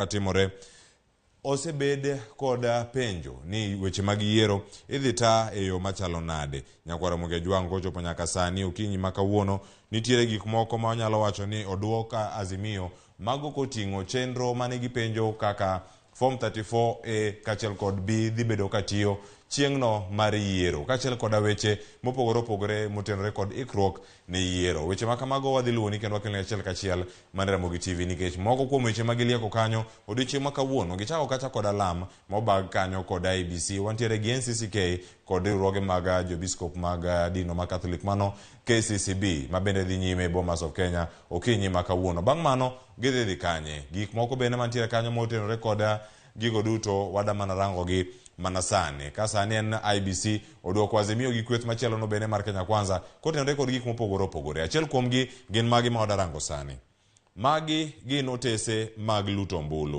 Timore. Osebed kod penjo ni weche mag yiero idhi ta e yo machalo nade. Nyakwar Ramogi Ajwang' kochopo nyaka sani okinyi ma kawuono, nitiere gik moko ma wanyalo wacho ni oduok Azimio mago koting'o chenro mane gipenjo kaka Form 34A kaachiel kod B dhi bedo katiyo chieng'no mar yiero kaachiel koda weche mopogore opogore motenore kod ikruok ne yiero. Weche ma kamago wadhi luwoni kendo wakeloni achiel kachiel mana e Ramogi TV nikech moko kuom weche ma gilieko kanyo odiochieng' ma kawuono gichako kacha kod alam mobag kanyo kod IEBC, wantiere gi NCCK kod riwruoge mag jobiskop mag dino ma Catholic mano KCCB ma bende dhi nyime e Bomas of Kenya okinyi ma kawuono. Bang' mano gidhi dhi kanye? Gik moko bende mantiere kanyo motenore kod gigo duto wada mana rangogi mana sani. Ka sani en IEBC oduoko Azimio gi kweth machielo no bende mar Kenya Kwanza kotenore kod gik mopogore opogore. Achiel kuomgi gin magi ma wada rango sani. Magi gin otese mag luto ombulu.